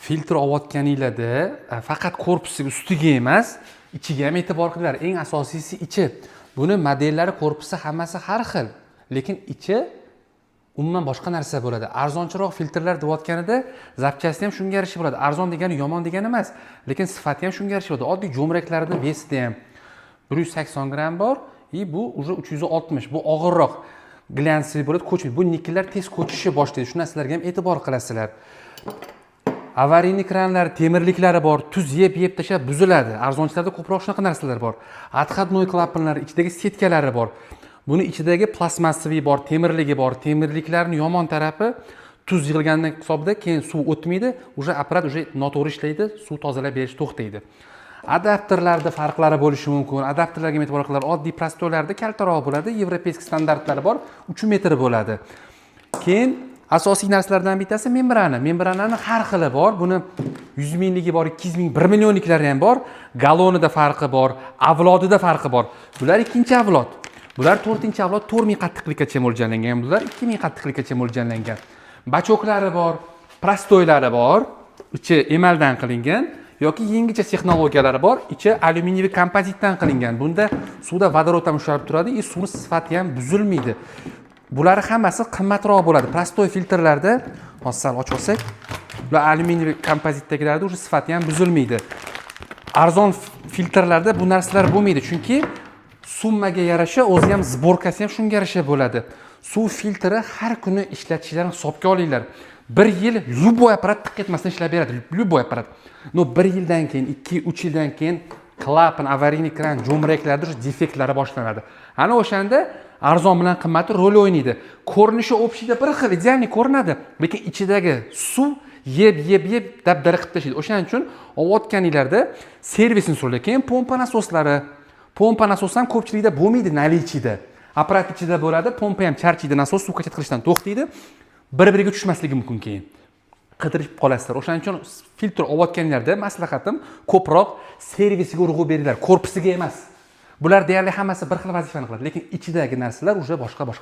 Filtr olayotganinglarda faqat korpusi ustiga emas, ichiga ham e'tibor qilinglar. Eng asosiysi ichi. Buni modellari, korpusi, hammasi har xil, lekin ichi umuman boshqa narsa bo'ladi. Arzonchiroq filtrlar deyotganida запчасти ham shunga yarasha bo'ladi. Arzon degani yomon degani emas, lekin sifati ham shunga yarasha bo'ladi. Oddiy jo'mraklarni вес ida ham 180 gramm bor и bu уже 360. Bu og'irroq, глянцевый bo'ladi, ko'chmaydi. Bu nikellar tez ko'chishni boshlaydi, shu narsalarga ham e'tibor qilasizlar. Аварийный kranlar temirliklari bor, tuz yeb yeb tashlab buziladi. Arzonchilarda ko'proq shunaqa narsalar bor. Отходной klapanlar, ichidagi setkalari bor. Buni ichidagi пластмассовый bor, temirligi bor. Temirliklarni yomon tarafi, tuz yig'ilgandan hisobida keyin suv o'tmaydi, уже apparat уже noto'g'ri ishlaydi, suv tozalab berish to'xtaydi. Adapterlarda farqlari bo'lishi mumkin, adapterlarga ham e'tibor qilinglar. Oddiy, простой larda kaltaroq bo'ladi, европейский standartlari bor, 3 metr bo'ladi. Keyin asosiy narsalardan bittasi membrana. Membranani har xili bor. Buni 100 mingligi bor, 200 ming, 1 millionliklari ham bor. Galonida farqi bor, avlodida farqi bor. Bular ikkinchi avlod, bular to'rtinchi avlod, 4000 qattiqlikkacha mo'ljallangan, bular 2000 qattiqlikkacha mo'ljallangan. Бачок lari bor, простой lari bor, ichi emaldan qilingan yoki yangicha texnologiyalari bor, ichi alyuminiy kompozitdan qilingan. Bunda suvda vodorod ham ushalib turadi и suvni sifati ham buzilmaydi. Bular hammasi qimmatroq bo'ladi. Простой filtrlarda, hozir sal ochib olsak, bular alyuminiy kompozitdagilarda уже sifati ham buzilmaydi. Arzon filtrlarda bu narsalar bo'lmaydi, chunki summaga yarasha o'zi ham, сборка si ham shunga yarasha bo'ladi. Suv filtri har kuni ishlatishlarini hisobga olinglar. Bir yil любой apparat tiq etmasdan ishlab beradi, любой apparat. Но bir yildan keyin, 2-3 yildan keyin klapan, аварийный kran, jo'mraklarda уже defektlari boshlanadi. Ana o'shanda arzon bilan qimmati rol o'ynaydi. Ko'rinishi общий da bir xil, идеальный ko'rinadi, lekin ichidagi suv yeb yeb yeb dabdala qilib tashlaydi. O'shaning uchun olayotganinglarda servisini so'ranglar. Keyin pompa nasoslari. Pompa nasos ham ko'pchilikda bo'lmaydi наличие da, apparat ichida bo'ladi. Pompa ham charchaydi, nasos suv качать qilishdan to'xtaydi, bir biriga tushmasligi mumkin, keyin qidirib qolasizlar. O'shaning uchun filtr olayotganinglarda maslahatim, ko'proq servisiga urg'u beringlar, korpusiga emas. Bular deyarli hammasi bir xil vazifani qiladi, lekin ichidagi narsalar уже boshqa boshqa.